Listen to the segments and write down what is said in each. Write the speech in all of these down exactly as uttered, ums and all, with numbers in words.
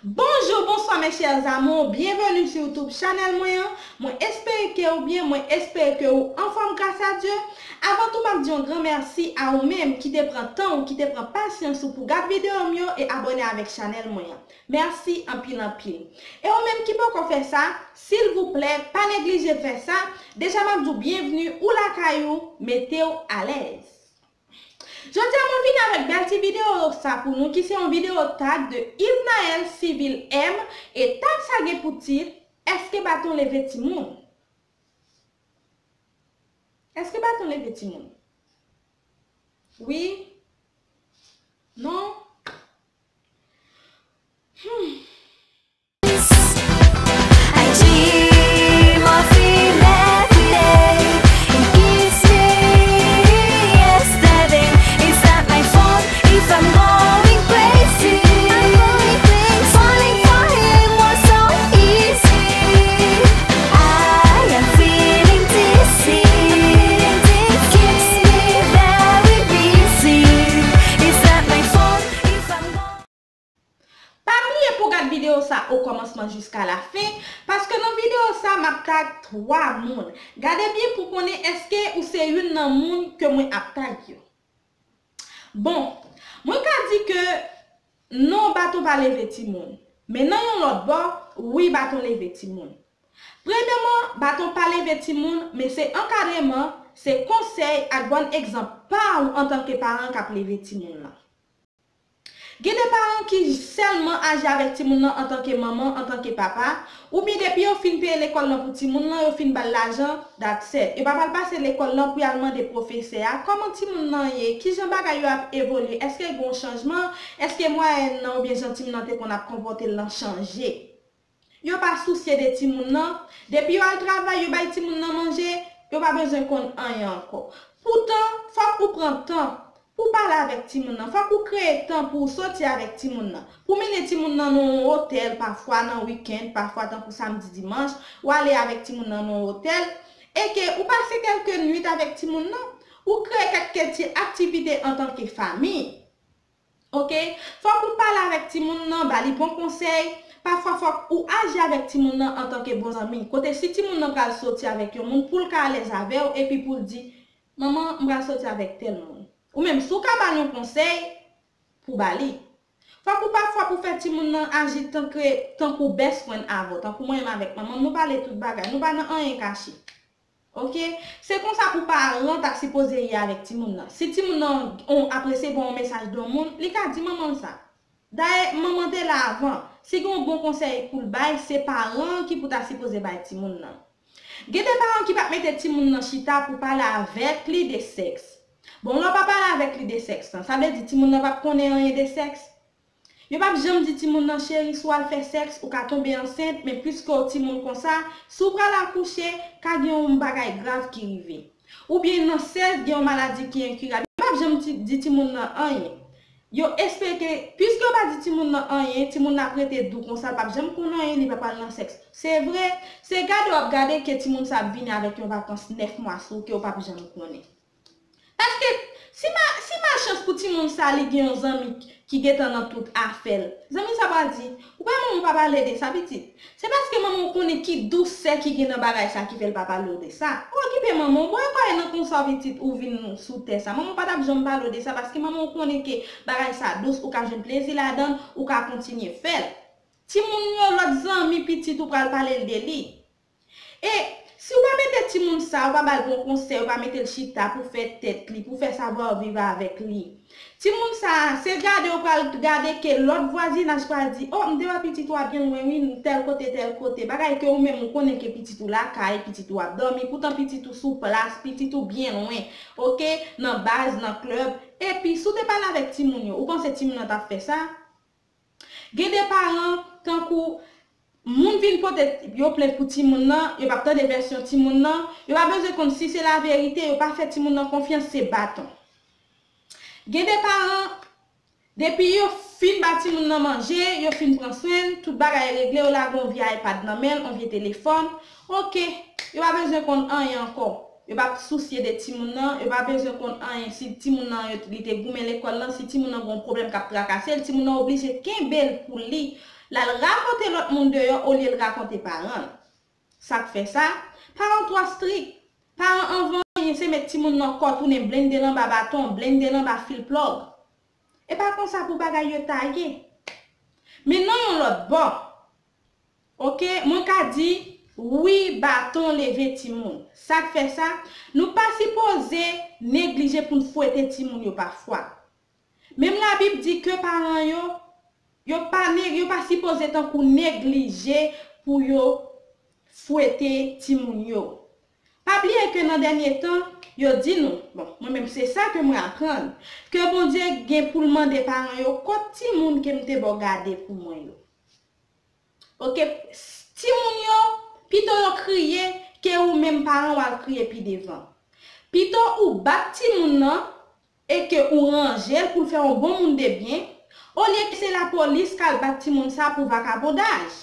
Bonjou, bonswa mes chers amours, byenveni sou YouTube chanèl mwen an. Mwen espere ke ou byen, mwen espere ke ou anfòm gras a Dye. Avan tou, m ap di yon gran mèsi a ou menm ki te pran tan ou, ki te pran pasyans ou pou gad videyo m yo e abòne avèk chanèl mwen an. Mèsi anpil anpil. E ou menm ki poko fè sa, silvouplè, pa neglije fè sa. Deja m ap di w byenvni, ou lakay ou, mete w alèz. Jodi a mwen vin avèk bèl ti videyo sa pou nou ki se yon videyo tag de Yvnaël Civil M e tag sa gen pou tit, èske baton leve timoun? Èske baton leve timoun? Wi? Non? Hmm. I dream of him every day. He gives me yesterday. Is that my fault if I'm going crazy? Falling for him was so easy. I am feeling dizzy. Keeps me very busy. Is that my fault if I'm going Pa bliye pou gad videyo sa o kòmansman jiska la fen, paske nan videyo sa m ap tag twa moun. Gade byen pou konnen èske ou se youn nan moun ke mwen ap tag yo. Bon, mwen ka di ke non, baton pa leve timoun. Men nan yon lòt bò, wi, baton leve timoun. Premyèman, baton pa leve timoun, men se ankadreman, se konsèy ak bòn egzanp pa ou antanke paran k ap leve timoun lan. Gen de paran ki sèlman aji avèk timoun nan antanke manman, antanke papa, oubyen depi yo fin peye lekòl lan pou timoun lan, yo fin ba l lajan, that's it. Yo pa pral pase lekòl lan pou y al mande pwofesè a kòman timoun nan ye, kijan bagay yo ap evolye, èske gen yon chanjman, èske mwayèn nan oubyen jan timoun nan te konn ap konpòte l lan chanje. Yo pa sousye de timoun nan. Depi yo al travay, yo bay timoun nan manje, yo pa bezwen konn anyen ankò. Poutan, fòk ou pran tan pou pale avèk timoun nan. Fòk ou kreye tan pou w soti avèk timoun nan. Pou mennen timoun nan nan yon otèl pafwa nan wikenn, pafwa tankou samdi, dimanch, ou ale avèk timoun nan nan yon otèl, e ke ou pase kèlke nwit avèk timoun nan, ou kreye kèlke ti aktivite antanke fanmi. Oke? Fòk ou pale avèk timoun nan, ba li bon konsèy. Pafwa, fòk ou aji avèk timoun nan antanke bon zanmi. Kote si timoun nan pral soti avèk yon moun, pou l ka alèz avè w, epi pou l di, "Manman, m pral soti avèk tèl moun." Ou menm, si w ka ba l yon konsèy, pou ba li. Fòk ou pafwa pou fè timoun nan aji tanke, tankou best friend avè w, tankou mwen menm avèk manman m, nou pale tout bagay, nou pa nan anyen kache. Oke? Se konsa pou paran ta sipoze ye avèk timoun nan. Si timoun nan on, ap resevwa yon mesaj de yon moun, li ka di manman l sa. Dayè, manman te la avan. Si gen yon bon konsèy pou l bay, se paran an ki pou ta sipoze bay timoun nan. Gen de paran ki p ap mete timoun nan chita pou pale avèk li de sèks. Bon, lè w pa pale avèk li de sèks lan, sa vle di timoun nan p ap konnen anyen de sèks? Yo p ap janm di timoun nan, "Cheri, si w al fè sèks, ou ka tonbe ansent, men piske w timoun konsa, si w pral akouche, ka gen yon bagay grav ki rive." Oubyen nan sèks, gen yon maladi ki enkirab. Yo p ap janm ti, di timoun nan anyen. Yo espere ke, piske yo pa di timoun nan anyen, timoun nan ap rete dou konsa, l p ap janm konn anyen, li p ap al nan sèks. Se vre, se gade w ap gade ke timoun sa ap vini avèk yon vakans nèf mwa sou ke w p ap janm konnen. Paske si ma-, si machans pou timoun sa li gen yon zanmi ki, ki gentan nan tout afè l, zanmi sa pral di, "Ou pa manman w pa pale de sa, pitit?" Se paske manman w konnen ki dousè ki gen nan bagay sa ki fè l pa pale w de sa. Ou okipe manman w, bon, e kòye nan konsa pitit ou vin sou tè sa. Manman w pa t ap janm pale w de sa paske manman w konnen ke bagay sa dous, ou ka jwenn plezi ladan l, ou ka kontinye fè l. Timoun yo, lòt zanmi pitit ou pral pale l de li. E si w pa mete timoun sa, ou pa ba l bon konsèy, ou pa mete l chita pou fè tèt li, pou fè savoir vivre avec li. Timoun sa, se gade ou pral gade ke lòt vwazinaj pral di, "O, m te wè pitit ou a byen lwen, wi, tèl kote, tèl kote." Bagay ke ou menm ou konnen ke pitit ou lakay, pitit ou ap dòmi, poutan pitit ou sou plas, pitit ou byen lwen, oke, nan baz, nan klèb. Epi, si w te pale avèk timoun yo, ou panse timoun nan t ap fè sa? Gen de paran, tankou moun vin pote yo plent pou timoun nan, yo p ap tande vèsyon timoun nan, yo pa bezwen konn si se laverite, yo pa fè timoun nan konfyans, se baton. Gen de paran, depi yo fin ba timoun nan manje, yo fin pran swen l, tout bagay regle, yo lage yon vye iPad nan men l, yon vye telefòn, oke, yo pa bezwen konn anyen ankò. Yo p ap sousye de timoun nan, yo pa bezwen konn anyen si timoun nan yo, li te goumen lekòl lan, si timoun nan gen yon pwoblèm k ap trakase l, timoun nan oblije kenbe l pou li, l al rakonte lòt moun deyò olye l rakonte paran l. Sa k fè sa? Paran twò strik. Paran anvan anyen se met timoun nan kò tounen blende l anba baton, blende l anba fil plòg. E pa konsa pou bagay yo ta ye. Men nan yon lòt bò, oke, mwen ka di, wi, baton leve timoun. Sa k fè sa? Nou pa sipoze neglije pou n fwete timoun yo pafwa. Menm Labib di ke paran yo, yo pa ne, yo pa sipoze tankou neglije pou yo fwete timoun yo. Pa bliye ke nan dènye tan, yo di nou, bon, mwen menm se sa ke mwen aprann, ke Bondye gen pou l mande paran yo kot timoun ke m te ba w gade pou mwen yo. Oke, timoun yo, pito yo kriye ke ou menm paran w al kriye pi devan. Pito ou bat timoun nan e ke ou ranje l pou l fè yon bon moun de byen, olye ke se lapolis k al bat timoun sa pou vakabondaj.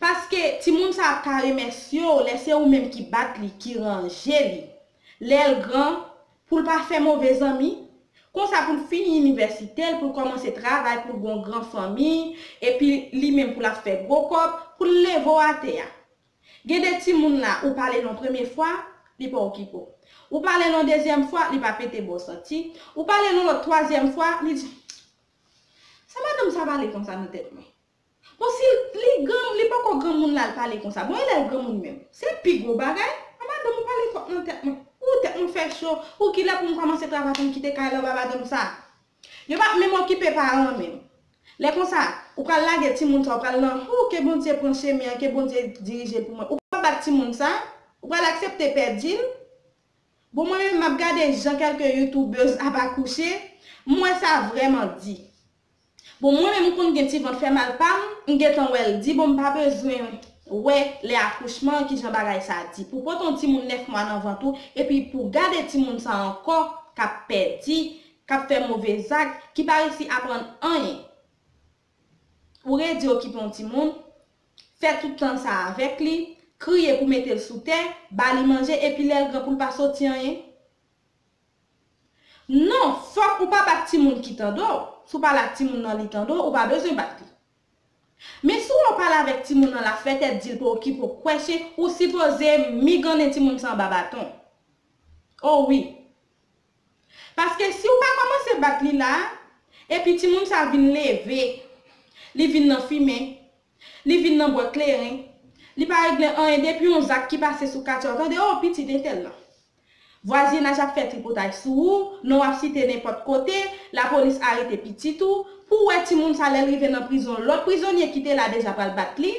Paske timoun sa ap ka remèsye w lè se ou menm ki bat li, ki ranje li. Lè l gran, pou l pa fè move zanmi, konsa pou l fini inivèsite l, pou l kòmanse travay, pou l gen yon gran fanmi, epi li menm pou l ap fè gwo kòb, pou l leve w atè a. Gen de timoun la, ou pale l yon premye fwa, li pa okipe w. Ou pale l yon dezyèm fwa, li pa pete ba w santi. Ou pale l yon lòt twazyèm fwa, li di, sa madanm sa pale konsa nan tèt mwen? Bon, si li gran, li poko granmoun la, l pale konsa. Bon, e lè l granmoun menm? Se pi gwo bagay. A madanm ou pale twòp nan tèt mwen. Ou tèt mwen fè cho. Ou kilè pou m kòmanse travay pou m kite kay la ba madanm sa? Yo p ap menm okipe paran an menm. Lè konsa, ou pral lage timoun sa, ou pral nan, ou ke Bondye pran chemen an, ke Bondye dirije l pou mwen. Ou pral bat timoun sa, ou pral aksepte pèdi l. Bon, mwen menm, m ap gade jan kèlke youtubèz ap akouche, m wè sa vrèman di. Bon, mwen menm, m konn gen ti vant fè mal pa m, m gentan wè l di, bon, m pa bezwen wè lè akouchman, kijan bagay sa di. Pou pote yon timoun nèf mwa nan vant ou, epi pou gade timoun sa ankò, k ap pèdi, k ap fè move zak, ki pa resi aprann anyen. Ou redi okipe yon timoun, fè tout tan sa avèk li, kriye pou mete l sou tè, ba li manje, epi lè l gran pou l pa soti anyen? Non, fòk ou pa bat timoun ki tande w. Si w pale ak timoun nan, li tande w, ou pa bezwen bat li. Men si w wè w pale avèk timoun nan, l ap fè tèt di l pa okipe w, kwèche, ou sipoze migannen timoun sa anba baton. O wi. Paske si w pa kòmanse bat li la, epi timoun sa vin leve, li vin nan fimen, li vin nan bwè kleren, li pa regle anyen depi yon zak ki pase sou katye w, tande, o, pitit entèl lan. Vwazinaj ap fè tripotay sou ou, non w ap site nenpòt kote, lapolis arete pitit ou, pou w wè timoun sa lè l rive nan prizon, lòt prizonye ki te la deja pral bat li,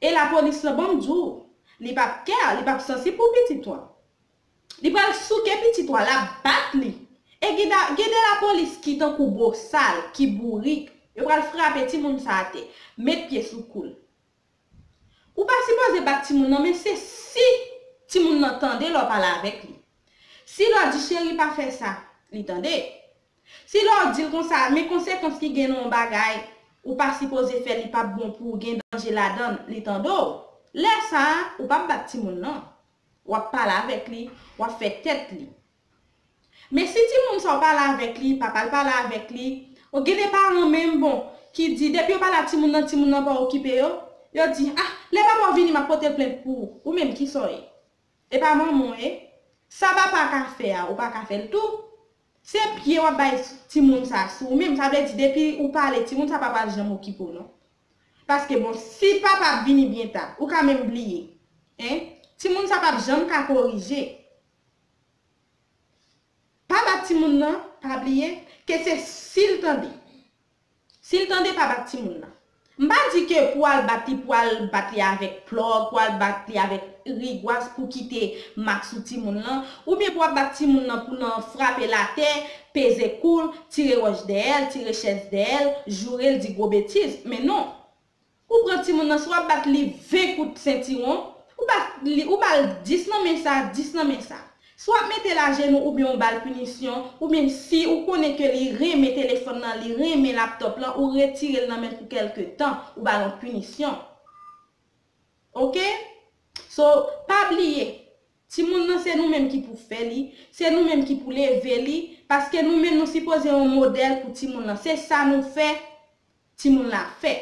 e lapolis lan, ban m di w, li p ap kè, li p ap sansib pou pitit ou an. Li pral souke pitit ou an, l ap bat li. E gen da-, gen de lapolis ki tankou bosal, ki bourik, yo pral frape timoun sa atè, met pye sou kou l. Ou pa sipoze bat timoun nan, men se si timoun nan tande lè w pale avèk li. Si lè w di, cheri, pa fè sa, li tande. Si lè w di l konsa, men konsekans ki gen nan yon bagay, ou pa sipoze fè, li p ap bon pou ou, gen danje ladan l, li tande w. Lè sa a, ou p ap bat timoun nan. W ap pale avèk li, w ap fè tèt li. Men si timoun sa w pale avèk li, papa l pale avèk li, ou gen de paran menm, bon, ki di, depi yo pale ak timoun nan, timoun nan pa okipe yo, yo di, ah, lè papa w vini, m ap pote l plent pou ou. Ou menm, kisa w ye? E pa manman w ye? Sa papa ka fè a, ou pa ka fè l tou? Se pye w ap bay timoun sa sou ou menm. Sa vle di, depi ou pale, timoun sa pa pral janm okipe w, non. Paske, bon, si papa ap vini byen ta, ou ka menm bliye. Hein? Timoun sa p ap janm ka korije. Pa bat timoun nan, pa bliye, ke se si l tande. Si l tande, pa bat timoun nan. M pa di ke pou w al bat li, pou w al bat li avèk plòg, pou w al bat li avèk rigwas pou kite mak sou timoun nan, oubyen pou w ap bat timoun nan pou nan frape l atè, peze kou l, tire wòch dèyè l, tire chèz dèyè l, joure l, di gwo betiz. Men non. Ou pran timoun nan, si w ap bat li ven kout sentiwon, ou bat li, ou ba l dis nan men sa, dis nan men sa. Si w ap mete l ajenou oubyen w ba l pinisyon, oubyen si ou konnen ke li renmen telefòn nan, li renmen laptòp lan, ou retire l nan men l pou kèlke tan, ou ba l yon pinisyon. Oke? So, pa bliye, Timoun nan se nou menm ki pou fè li, se nou menm ki pou leve li, paske nou menm nou sipoze yon modèl pou timoun nan. Se sa nou fè, timoun la fè.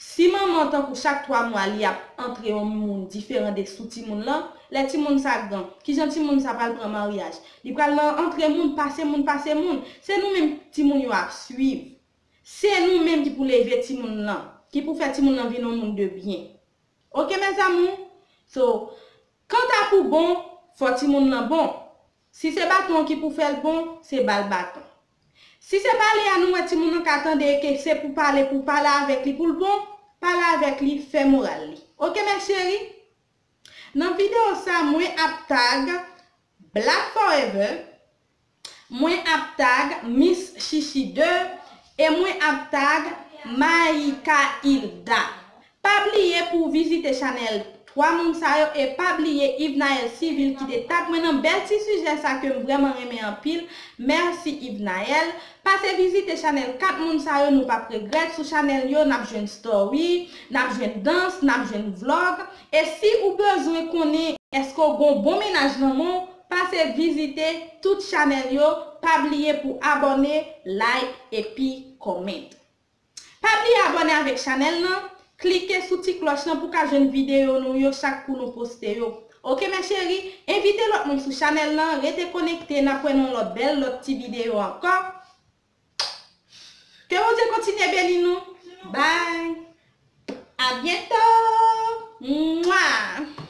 Si manman tankou chak twa mwa li ap antre yon moun diferan de sou timoun lan, lè timoun sa gran, kijan timoun sa pral pran maryaj? Li pral nan antre moun, pase moun, pase moun. Se nou menm timoun yo ap swiv. Se nou menm ki pou leve timoun lan, ki pou fè timoun lan vin yon moun de byen. Oke, mes amours? So, kanta pou bon, fò timoun lan bon. Si se baton an ki pou fè l bon, se ba l baton. Si se pale a nou wè timoun lan ka tande e ke se pou pale, pou pale avèk li pou l bon, pale avèk li, fè moral li. Oke, mes chéries? Nan videyo sa, mwen ap tag Black Forever, mwen ap tag Miss Chichi de e mwen ap tag Maïka Hilda. Pa bliye pou w vizite chanèl twa moun sa yo e pa bliye Yvnaël Civil ki te tag mwen nan bèl ti sijè sa ke m vrèman renmen anpil. Mèsi Yvnaël. Pase vizite chanèl kat moun sa yo, nou p ap regrèt. Sou chanèl yo, n ap jwenn story, n ap jwenn dans, n ap jwenn vlog. E si ou bezwen konnen èske w gon bon mennaj nan men w, pase vizite tout chanèl yo. Pa bliye pou abòne, like epi comment. Pa bliye abòne avèk chanèl lan, klike sou ti klòch lan pou ka jwenn videyo nou yo chak kou nou poste yo. Oke, mes chéries, envite lòt moun sou chanèl lan, rete konekte, n ap wè nan lòt bèl, lòt ti videyo ankò. Ke Bondye kontinye beni nou. Bye. À bientôt. Mwa.